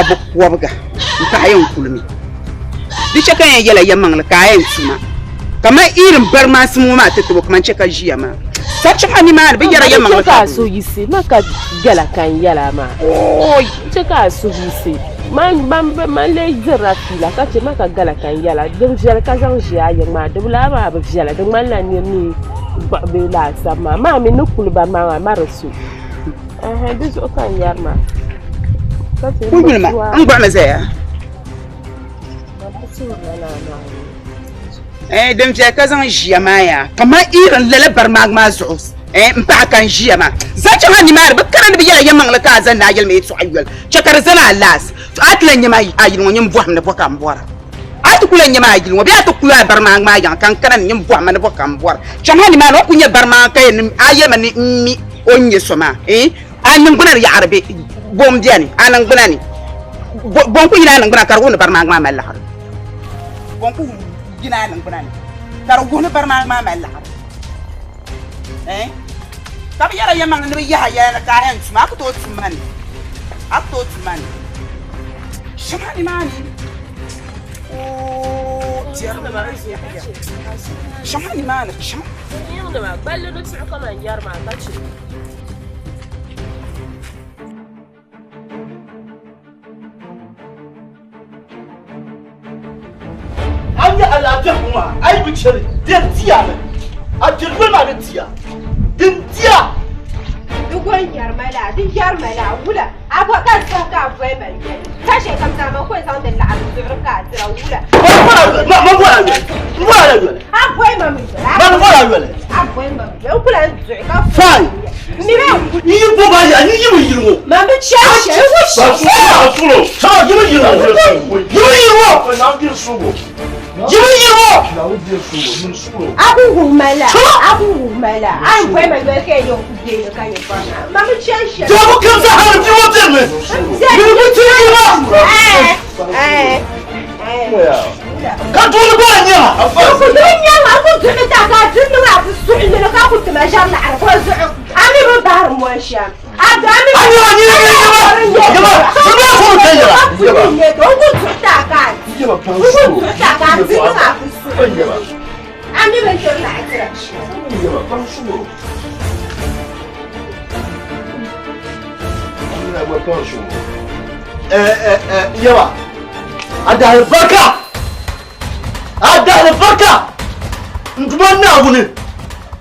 Dabba kɔbiga m-paɣa yɛn kulimi. Di chɛ ka n yɛn yɛla yɛlimaŋli ka a yɛn tuma. Kaman Irim barimaasi ŋɔ maa ti tib o kaman chɛ ka ʒiya maa. Sa chaŋ a nimaani bɛ yɛra yɛlimaŋli ka a suhu yiɣisi ma ka gala ka n yɛl a maa. Chɛ ka a suhu yiɣisi man lee dirila fiila ka chɛ ma ka gala ka n yɛl a. Din viɛli ka zaŋ ʒi a yiŋ maa, di laa maa bi viɛla, di ŋmanila nir ni gbuɣi bee laasabu maa. Maa mi ni kuli ba maa maa, ma di so. Ɛhɛn, di zuɣu ka n yɛri maa. Ka chɛ N yuli ma, n gbuɣimi zaya. Eh, din viɛli ka zaŋ ʒiya maa yaa kaman irin lala barimaag maa zuɣu eh, n paɣa ka n ʒiya maa zaŋ chaŋ a nimaani bi kana ni bi yɛla yɛmaŋli ka a zani ni a yɛli ma yɛltɔɣa yoli chɛ ka di zani a laas to a ti lahi nyɛ ma a yili ŋɔ nyin bɔhim ni bɔ ka n bɔra a ti ku lahi nyɛ ma a yili ŋɔ bee a ti kuli a barimaag maa yaŋ ka n kana ni nyin bɔhim ma ni bɔ ka n bɔra chaŋ a nimaani o ku nyɛ barimaag ka yɛn a yɛli ma ni n mi o ni nyɛ so maa eh, A niŋgbuna ni yaɣiri be bo m-beni a niŋgbuna ni? Bo n-ku yina a niŋgbuna ka di wuhi ni barimaŋ maa mali liɣiri? Bo n-ku yina a niŋgbuna ni ka di wuhi ni barimaŋ maa mali liɣiri? Eh? Ka bɛ yɛra yɛlimaŋli ni bɛ yaha yɛla ni ka a yɛn tum, a ku tooi tum ma ni. A ku tooi tum ma ni. Shɛm a nimaani. Oo, Shɛm a nimaani. Shɛm. Gballi di tuɣi kaman yɛri maa ka chɛ. A nya alaafee ŋɔ maa, a yi bi chɛ li, din tiya mi. A diri yoli maa di tiya. Din tiya. Di goli yɛrima la, di yɛrima la, wula a bɔ ka di saha ka a boli ma yɛli ka shɛli kam zaa man kuli zaŋdi laɣiri zuɣuri ka a dira wula. Man bɔla yoli, n bɔla yoli. A boli ma mi yoli. Man bɔla yoli. A boli ma mi yoli, n kula duɣi ka Fine. Mi bɛ n yi bo ba ya, n yi bi yili ŋɔ. Man bi chɛ shɛli ŋɔ shɛli. Sama yi bi yili ŋɔ. Yi bi yili ŋɔ. Yi bi yili ŋɔ. A ku wuhi ma la, a ku wuhi ma la, a ni boli ma yoli ka yɛn ku deei ka nyɛ fari maa. Man bi chɛ shɛli. Jaabu kam zaa hali bia ŋɔ beni mi. Bini bi ti yi ŋɔ. Ka duuni gba n nyɛma. Ku duhi nyɛma, ku duhi ta ka di niŋ a ku suɣi nini ka ku tima ʒɛri laɣiri ko zuɣu. A mi bi bahiri moli shɛm. A mi A nyɛma nyini nyini nyɛma. Nyɛma. Nyɛma ku bi nyɛma. Ku duhi ta ka di. Ku duhi ta ka di niŋ a ku suɣi nini. A mi bi tiri laɣiri. Yawa a dahali barika a dahali barika n duma Naawuni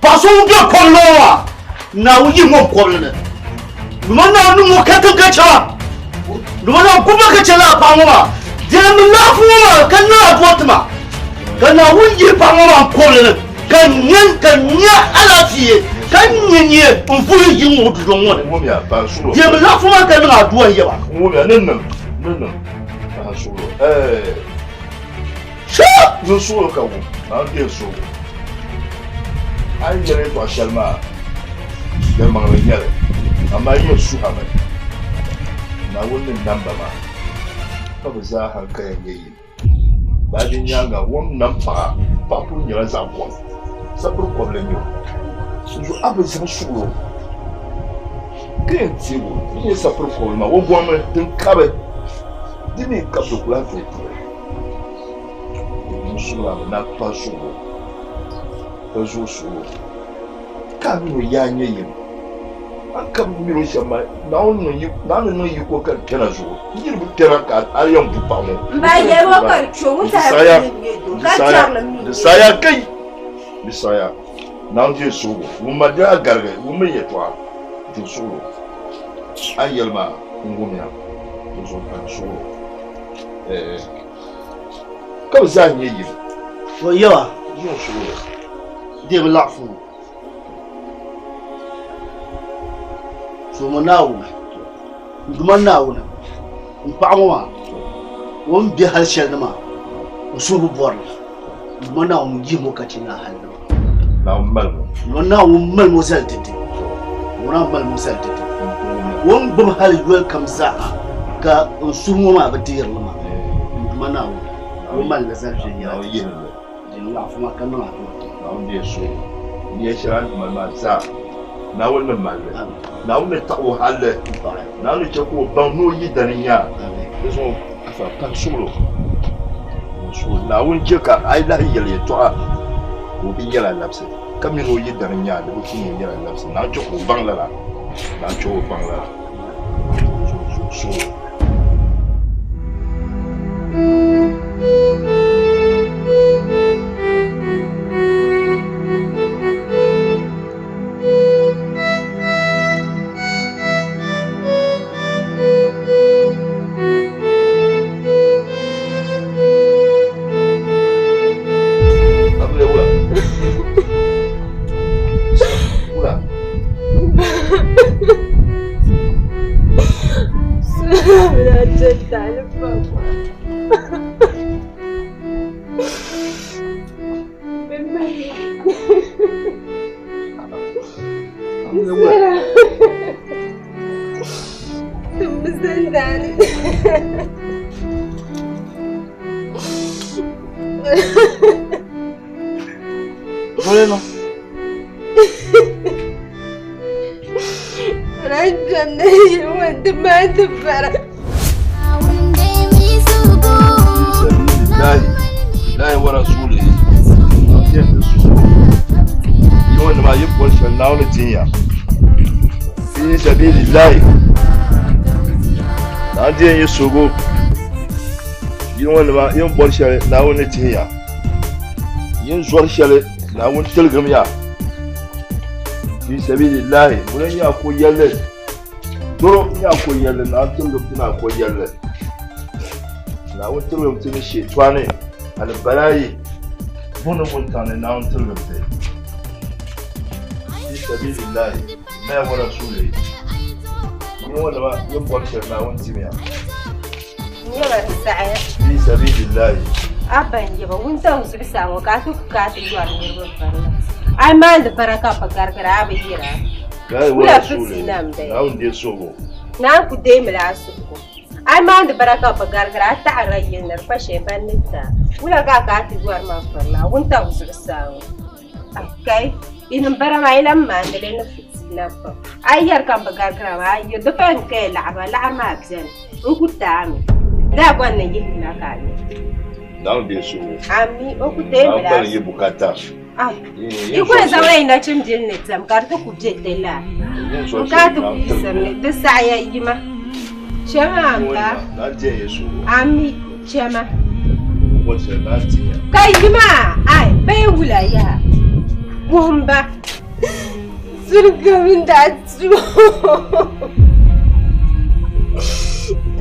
paɣa so ŋun bɛ kɔbili ŋɔ maa Naawuni yihi ŋɔ kɔbili ni duma Naawuni ŋɔ ka tiŋ ka chɛba duma Naawuni gbubi ka chɛ laa paɣa ŋɔ maa dɛmi laafu ŋɔ maa ka niŋ aduwa tima ka Naawuni yihi paɣa ŋɔ maa kɔbili ni ka nya ka nya alaafee ka nya nyɛ n vuhi yi ŋɔ dundɔŋ ŋɔ ni dɛmi laafu maa ka niŋ aduwa n yɛba Suɣulo ka wum maa n deei suɣulo a yi yɛli yɛltɔɣa shɛli maa yɛlimaŋli n nyɛli amaa yi yɛn suhimi Naawuni ni nam ba maa ka bɛ zaa ha kaya nyɛ yini Baa din nyaaŋa wom nam paɣa, paɣa pun nyɛla zaɣ gɔŋ, sapiri kɔbili n-nyɛ o. Dinzuɣu a bi zaŋ suɣilo ka yɛn teeg o ni nyɛ sapiri kɔbili maa, o gɔŋmi din kabi, di mi kabi di ku lahi tooi puhi. N suɣila mi na pahi suɣilo ka zooi suɣilo ka a min o yaa nyɛ yim. A ni kabi mini o shɛm maa, Naawuni ni niŋ yiko ka di kpɛna zuɣu, n yi di bi kpɛna ka a yɛn bu paɣ ŋɔ. M ba yɛli o ka di kpe o ŋun saha kuli ni nyɛ doo ka jɛrili mi Di saɣiya kai! Di saɣiya. Naawuni deei suhigu. Wumma di a garigi, wummi n yɛtɔɣa. Di suɣilo. A ni yɛli maa, n wumya. Di zuɣu ka di suɣilo. Ɛɛ ka bɛ zaa nyɛ yim. O yɛwa. Di zuɣu suɣilo. Deei bɛ laɣifu ŋɔ. Suhimi Naawuni, n Duuma Naawuni, m paɣa ŋɔ maa, o ni be hal shɛli ni maa, n suhu bi bɔri li. N Duuma Naawuni yihim o ka chɛ ni a hal ni maa. Naawuni malim o. N Duuma Naawuni malim o zali dɛdɛ. Ŋuna malim o zali dɛdɛ. O ni gbubi hal yoli kam zaa ka n suhu ŋɔ maa bi deeri li maa. N Duuma Naawuni, o mali li zali viɛnyɛla ti. Din laɣifu maa ka niŋ adua. Naawuni deei suhigu. N yɛli shɛli a ni mali maa zaa. Naawuni ni mali li. Naawuni ni taɣi o halli. Naawuni ni chɛ ka o baŋ ni o yidana n-nyɛ a. Di zuɣu afa pahi suɣilo. Naawuni chɛ ka a yi lahi yɛli yɛtɔɣa ka o bi yɛl a labisi, ka mi ni o yidana n-nyɛ a, di bi tu ni o yɛl a labisi. Naawuni chɛ ka o baŋ lala. Naawuni chɛ ka o baŋ lala. Suɣilo. Din yi sugu yi ŋɔ nima yin bɔri shɛli Naawuni ni tihi ya yin zɔri shɛli Naawuni tiligim ya fi sabilillahi ŋuni n-nyɛ a ko yɛlli doro n-nyɛ a ko yɛlli Naawuni tiligim ti ni a ko yɛlli Naawuni tiligim ti ni sheetɔni ani balaayi buni wuntaŋ ni Naawuni tiligim ti fi sabilillahi Maya wa rasulihi yi ŋɔ nima yin bɔri shɛli Naawuni tim ya. Nyɛba di saɣaya. Fi sabilillahi. A ba n-nyɛba wuntaŋ zuɣusaa ŋɔ ka a ti ku ka a ti yɔri niriba barina. A yi maandi bara ka bi garigira a bi yira. Lahi wa Wula rasulihi. fitina m-bala. Naawuni deei suhigu. Naa ku deemila a suhigu. A yi maandi bara ka bi garigira a taɣirila yili ni di pa shɛli ban ni ti a. Wula ka a ka a ti yɔri ma barina wuntaŋ zuɣusaa ŋɔ. Kai, inim bara maa yi lan maandi li ni fitina pam. A yi yɛri ka m bi garigira maa, a yi di pa n kaya laɣiri laɣiri maa beni, n ku taami. Daa bɔri ni yihi na ka a nya. Naawuni deei suhigu. Ami, o ku deemi Naawuni la. kpalim yi bukata. Ah, yi ku yɛn zaŋla yi nachimbili ni tam ka di ti ku be ti laa. N ka ti ku yiɣisiri ni di saɣiya yima. Chama m-ba. Naawuni deei yi suhigu. Ami, chama. Ka yima ai bee wula yaha wuhimba zuriga mini daa tu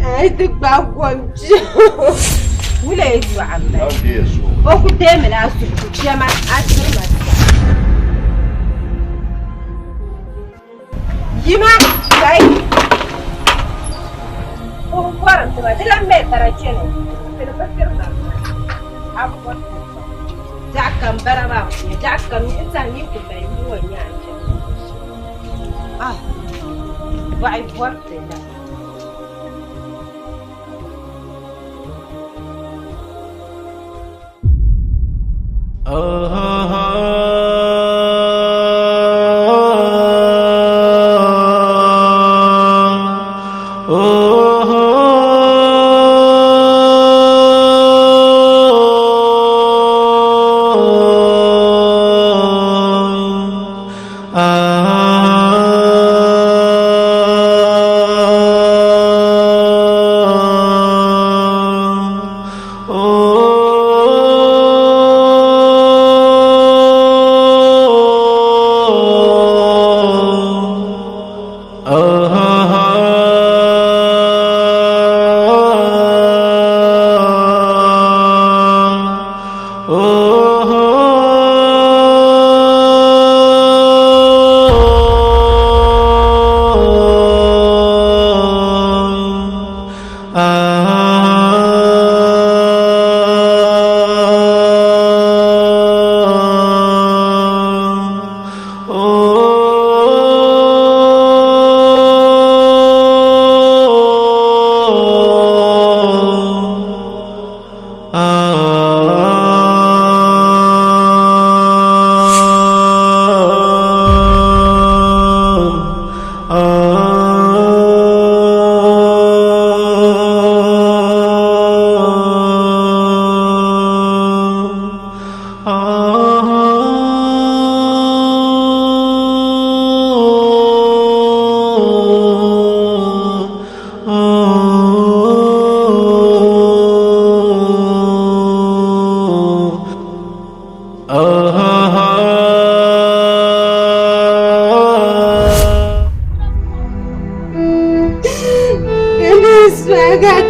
ai ti gbaai kom kpe wula yi dɔɣi m-bala o ku deemila a suhu chama a tiri ma Yima kai o bɔri n tiba di lan mali bara chɛni tini bi tiri ba a bi bɔri zaɣ kam bara maa puuni zaɣ kam n saha yi ku mali yi ŋɔ nyɛ a chɛni ah bɔɣi bɔri ti la.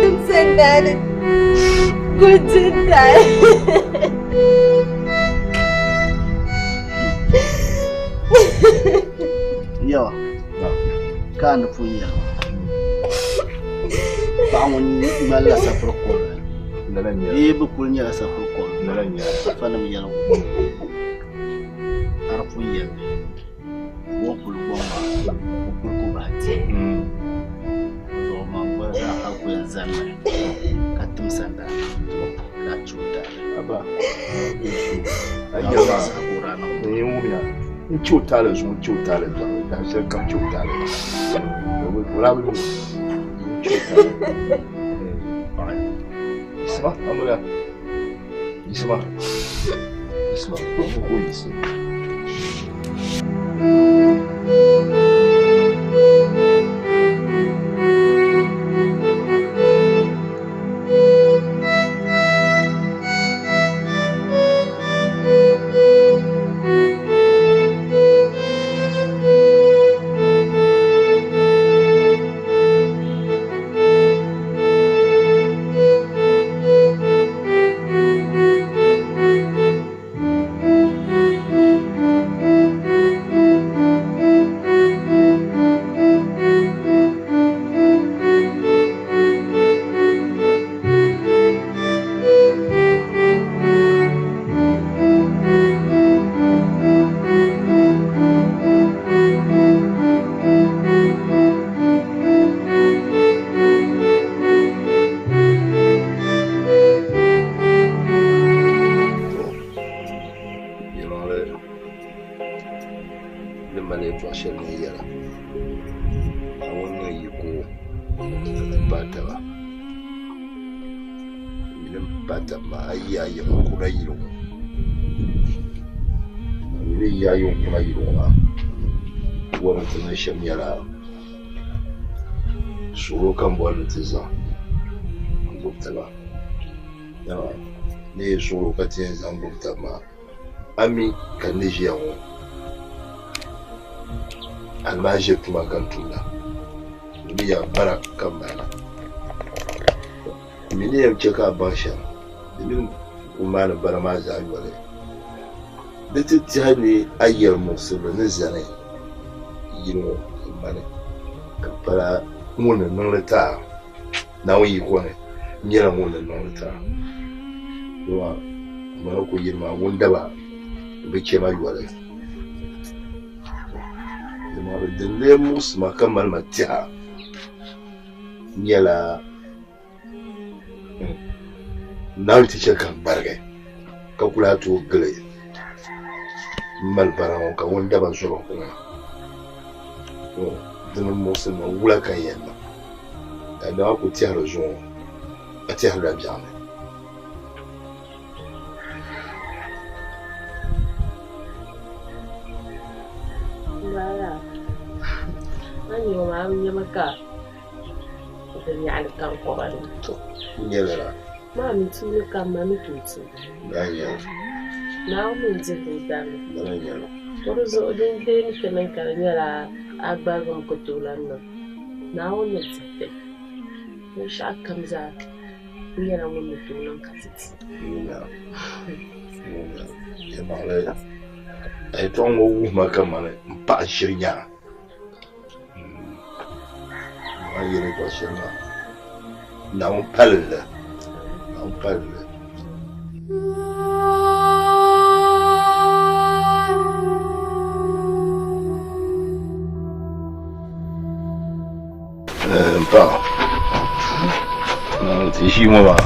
timsa naani kuli di n-taai. Yawa, ka a ni pun yɛli ma, paɣa ŋun ŋmanila safiri kɔbili bee bɛ kuli nyɛla safiri kɔbili afanim yɛligu ka di pun yɛli o ni kuli gɔŋ maa o kuli ku bahi ti zuɣu man gba zaa ha ku yɛn zanimi ka tim sandana ka a chɛ o taali. N chɛ o taali zuŋɔ n chɛ o taali biɛɣu dahin shɛli kam chɛ o taali o daa bi niŋ n chɛ o taali yiɣisima amiliya yiɣisima yiɣisima o ko yiɣisi. Ni mali yɛltɔɣa shɛli ni yɛla Naawuni niŋ yiko m-pahi taba ni m-pahi taba maa a yi yaai yiŋ n-kuna yili ŋɔ a mi ni yaai yiŋ kuna yili ŋɔ maa bɔri ni ti niŋ shɛm nyɛla suɣulo ka m bɔri ni ti zaŋ n-gbubi taba dama ni yi suɣulo ka ti yɛn zaŋ gbubi taba maa A mi ka n ni ʒiya ŋɔ, a ni maa ʒe tuma ka n tumda, di mi yaa bara ka m maana. M mi ni yɛn chɛ ka a baŋ shɛm, di mini n ku maani bara maa zaa yoli. Di ti tɛhi ni a yɛli muɣisirili ni zani yili ŋɔ ka mani ka pala ŋun ni niŋ li ti a. Naawuni yiko ni n nyɛla ŋun ni niŋ li ti a. Dama m ma ni ku yiri maa wundaba bi chɛ ma yoli. Dama din lee muɣisi ma ka mali ma tɛha nyɛla Naawuni ti chɛ ka n gbarigi ka ku lahi tooi gili m mali bara ŋɔ ka wundaba zɔba kuŋa. Dini m-muɣisi ma wula ka n yɛn niŋ? Daadama ku tɛhiri zuŋɔ ka tɛhirila biɛɣuni. Maya, a ni nya maa, a bi nyami ka di nyaɣili kaŋkɔba ni. To, n-nyɛ lala. Maa mi tuuli kam ma ni tooi ti. Lala n-nyɛ li. Naawuni mi n-dihiri o dabili. Lala n-nyɛ li. O di zuɣu din lee ni ti niŋ ka di nyɛla a gbarigimi ku tooi lan niŋ. Naawuni ni dihi ti binshɛɣu kam zaa n nyɛla ŋun ni tooi niŋ ka ti ti. Yɛlimaŋli, a yɛtɔɣa ŋɔ wuhi ma kamani m paɣa ʒiri nyaa. A ni yɛli yɛtɔɣa shɛli maa, Naawuni palli li, Naawuni palli li. N paɣa ti ʒii ŋɔ maa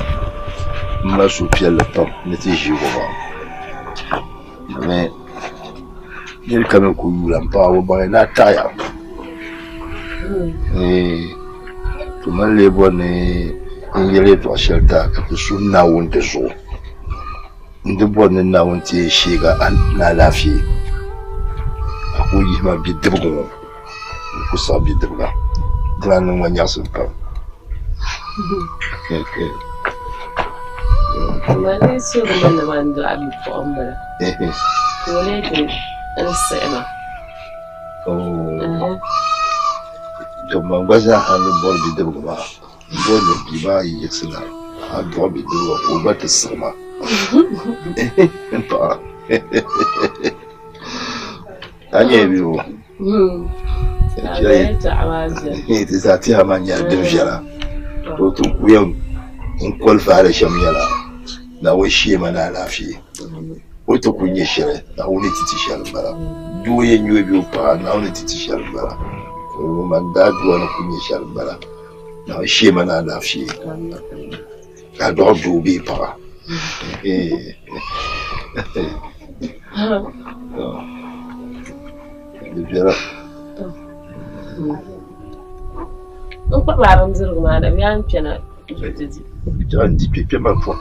m mali suhupiɛlli pam ni ti ʒii ŋɔ maa domi niri kam ku yuula m paɣa o baŋya ni a taɣiya to man lee bɔri ni n yɛli yɛltɔɣa shɛli ti a ka ti suhi Naawuni di zuɣu n di bɔri ni Naawuni ti yɛn sheegi a ni alaafee a ku yihi ma bidibigi ŋɔ n ku saɣi bidibiga di lahi niŋ ma nyaɣisim pam. Ma lee surimi ni man dɔɣi bipuɣimbila ka o lee ti n siɣi ma. To man gba zaa ha ni bɔri bidibiga maa. Bɔ ni bia maa yi yiɣisi na, a dɔɣi bidiriga ka o gba ti siɣi ma. N paɣa. A nyɛ bɛ o. Ti zaa tiɛha maa nyɛla din viɛla. To ti ku yɛn n qualify li shɛm nyɛla Naawuni shee ma ni alaafee. O ti ku nyɛ shɛli Naawuni ni ti ti shɛli m-bala. Doo yɛn nyɛ o bee o paɣa Naawuni ni ti ti shɛli m-bala. Man daa dua ni ku nyɛ shɛli m-bala. Naawuni shee ma ni alaafee. Ka a dɔɣi doo bee paɣa. Di viɛla. N kpuɣi a bindirigu maa na bee a ni kpɛna ti di? N di kpe kpɛ ma pɔŋ.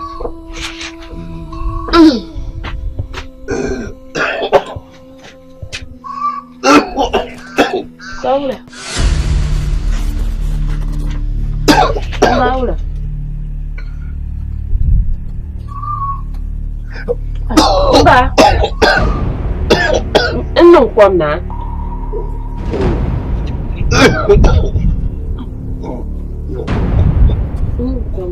Kawula. Mawula. Ba. N niŋ kom na. N niŋ kom.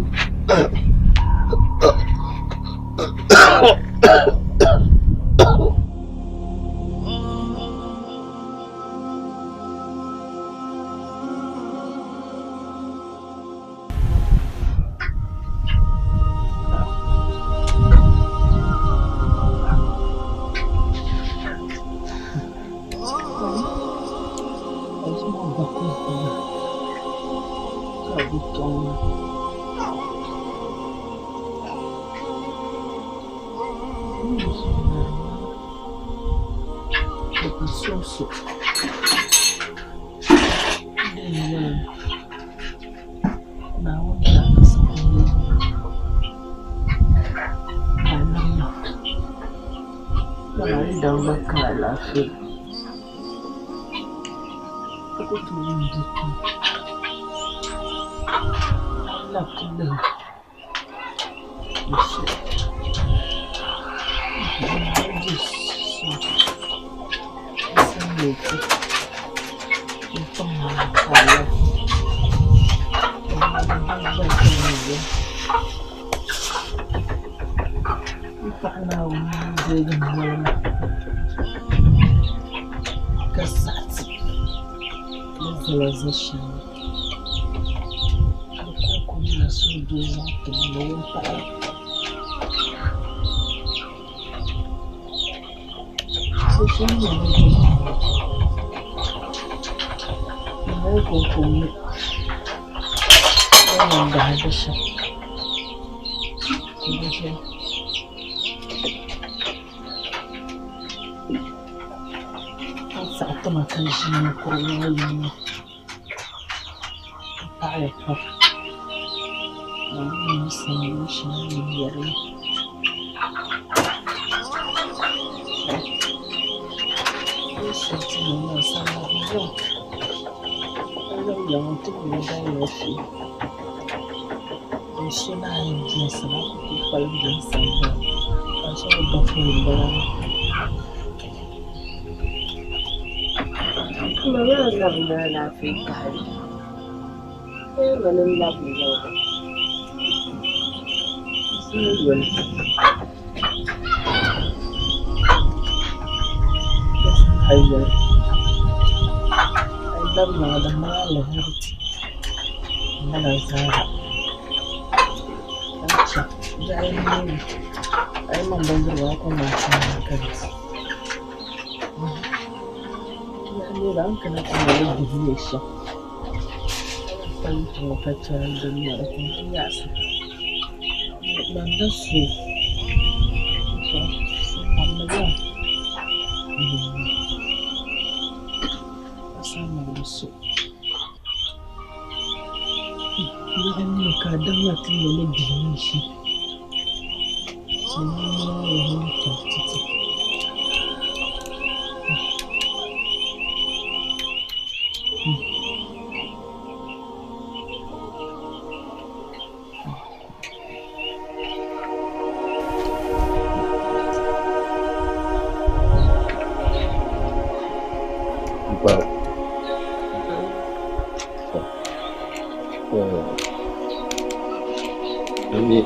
A mi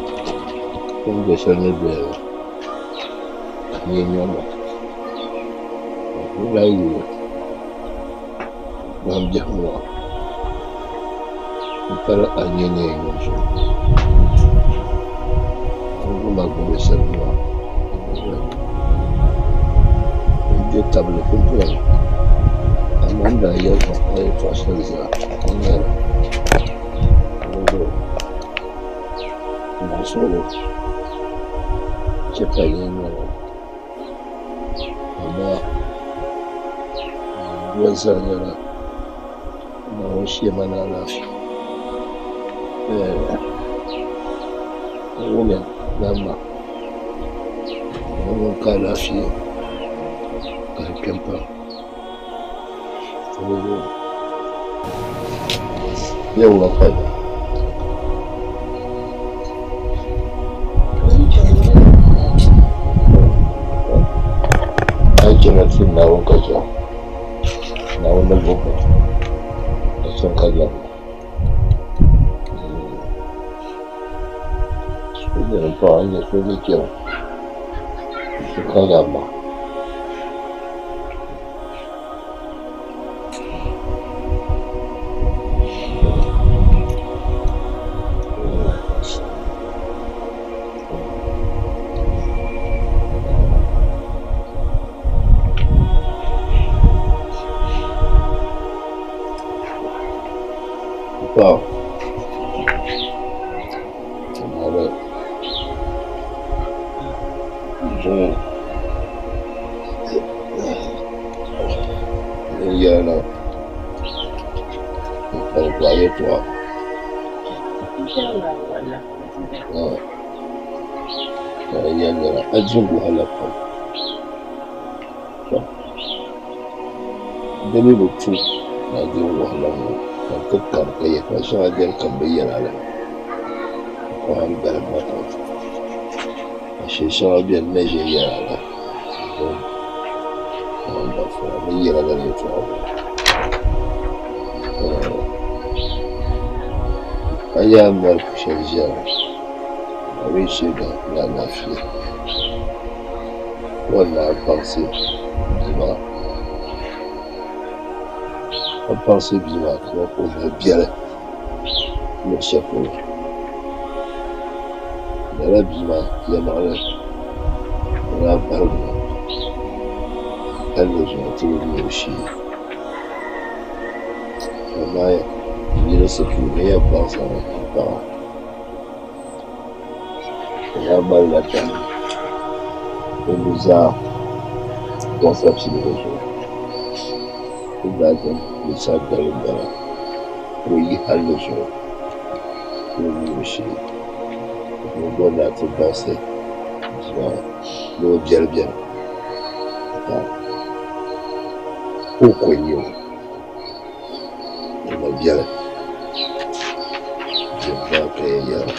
kom do shɛli ni doya la, a nyee nyɔri ba. Ka n daa yuli ban biɛhigu maa m-pali a nyee ni yɛn nyɔri shɛm. N goma gbubi sariga maa n-je tabili pumpɔŋɔ, amaa n daa yɛli ba a yɛtɔɣ shɛli zaa ka n yɛra, Dinzuɣu n suhuri chɛ ka yi nyɔri o, amaa dua zaa nyɛla Naawuni shee ma ni alaafee. Wumiya dama ŋun ka alaafee ka di kpɛm pam. Yawɛ ka A yi chana ti Naawuni ka chɛ a, Naawuni ni gbubi ba ka chɛ ka lab ba. So nyɛla paɣa n-nyɛ so ni chana so ka lab ba. Wow. Zuŋɔ n yɛli n kpari a yɛltɔɣa ka di yɛli a di wahala pam di mi bi tu ni a di wahala ŋɔ ka n ti kari ka yɛltɔɣa shɛŋa beni ka m bi yɛl a li ka a galim ma pam. Ashee shɛŋa beni n na ʒi n-yɛl a la n ni yɛl a lala yɛltɔɣa ŋɔ. A yaa mali pu shɛli ʒiya ŋɔ, a bi shee ni alaafee. O ni daa baŋsi bia maa, ka baŋsi bia maa kamani o mali biɛli luɣ shɛli polo. Lala bia maa yɛlimaŋli o daa barigimi palli zuɣu nti bi nya o shee. Amaa yilinsi puuni n yɛn baŋsi a mi m-paɣ a. O daa malila dahi o nuzaa zuɣusapiligu zuɣu. O ni daa zaŋ binshɛɣu dali m-bala ka o yi halli zuɣu ka o nya o shee. O gba daa ti baŋsi bia maa ni o biɛli beni ka o ko n-nyɛ o. O ma biɛli bia maa ka yɛn yɛra.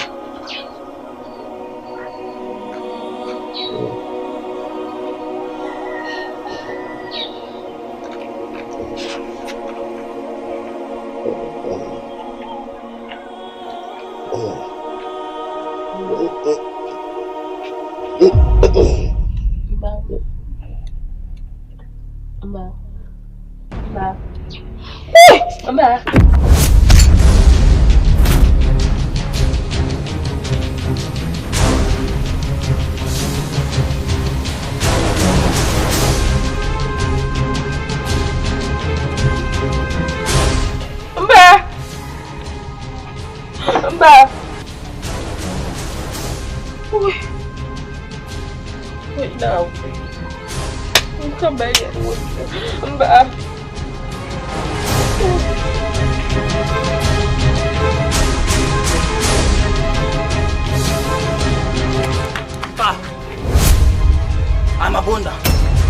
Amabonda.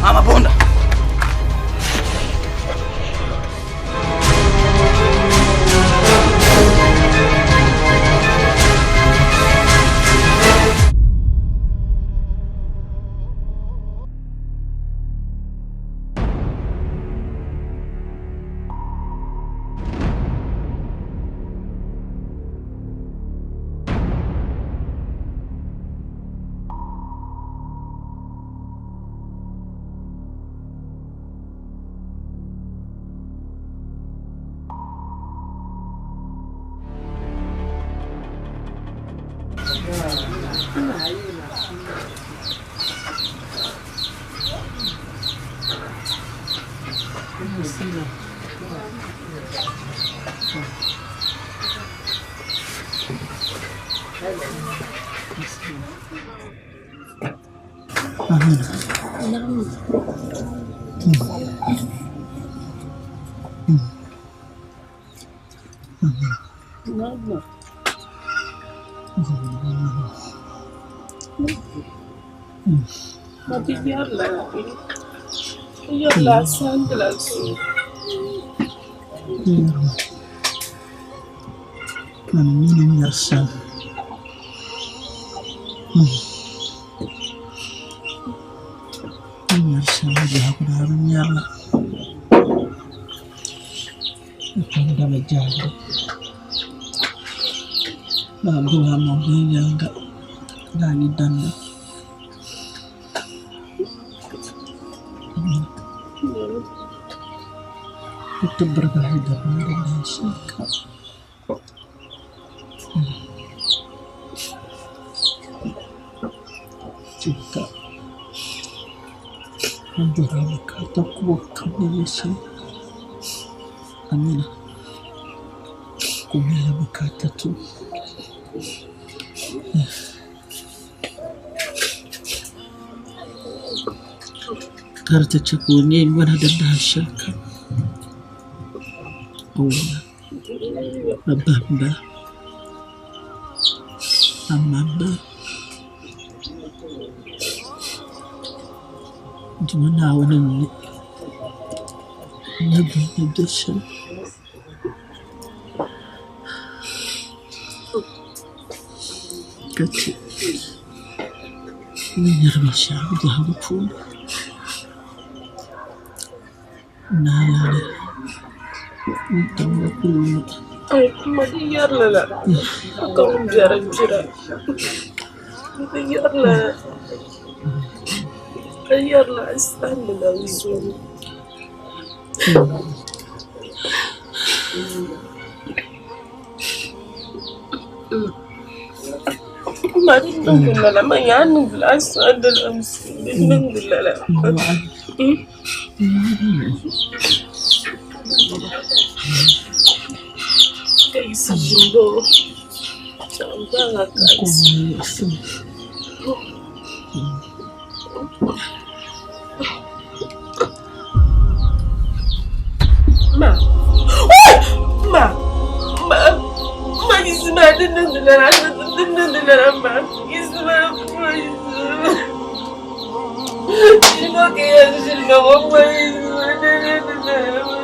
Amabonda. Ma bi yɛrila yɛrila sandila zuɣu. Mani mi ni nyari shɛm. Ni nyari shɛm biɛhigu daa bi nyari li. N kpɛm daba jaande. Maa gbubi a maŋ viɛnyɛliŋga ka a yi damda. N ti birigi hal dabindi dahin shɛli kam. Chɛ ka a bɔri a bukaata kubo kam ni nyɛ shɛli, Amina, ka o nyɛla bukaata ti o. Ka di ti chɛ ka o nyɛ yɔna di dahin shɛli kam. Owuna, a ba m-ba, a ma m-ba, Duuma Naawuni m-mi ni bɛ ni be shɛm. Ka chɛ ni nyari binshɛɣu biɛhigu puuni. Naawuni wuntaŋ ŋɔ kul lu. Ai, ma di yɛri lala ka ŋun biɛri gbira. Di yɛri lala ka yɛrila a sandi la zuɣu. Ma di niŋdi lala, ma yaa niŋdila a sandi la zuɣu. Di niŋdi lala. Ka yiɣisi ʒini Ma! Ma! Ma! Ma yiɣisi ma di niŋdi lala di niŋdi lala ma yiɣisi ma ma yiɣisi ma. Shino ka yɛn ʒini na ŋɔ ma yiɣisi ma di niŋdi lala ma.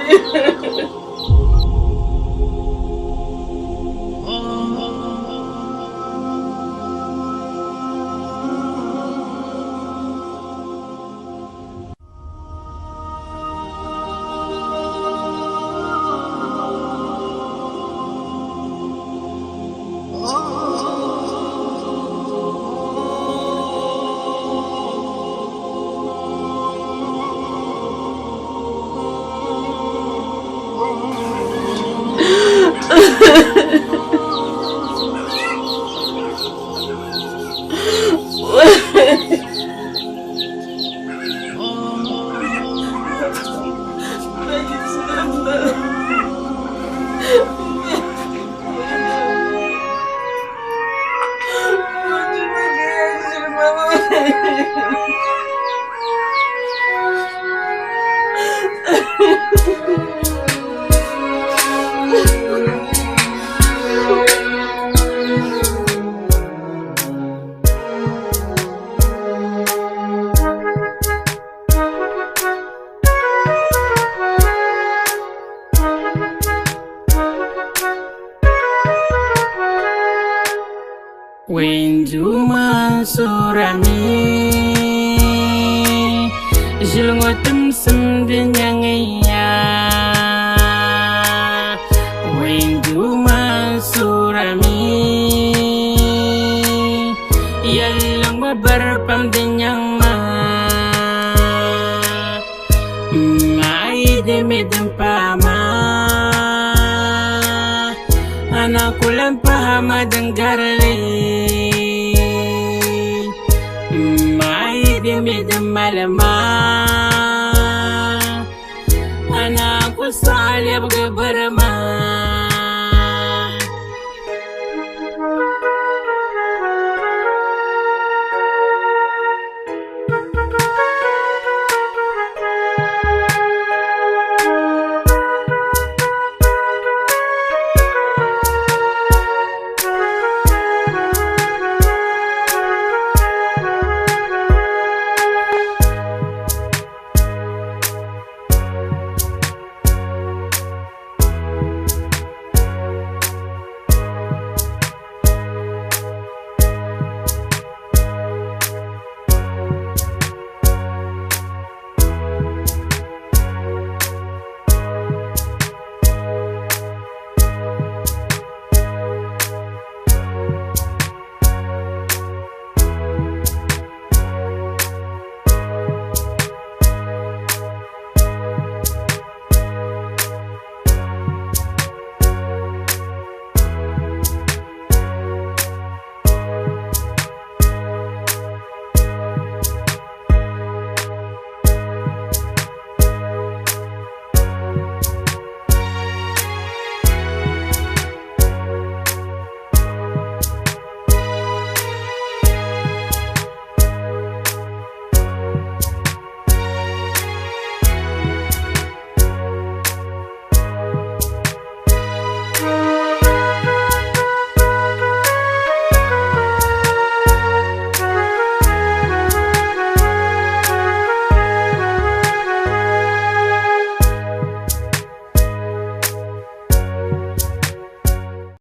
Wenduma surami Ʒili ŋɔ timsim di nyaŋiya Wenduma surami Yɛlli ŋɔ bari pam di nyaŋ ma Ma yi dimi din paai ma Ana ku lan pahi ma din garili. yɛli ma, a naan ku saɣi lɛbigi biri ma.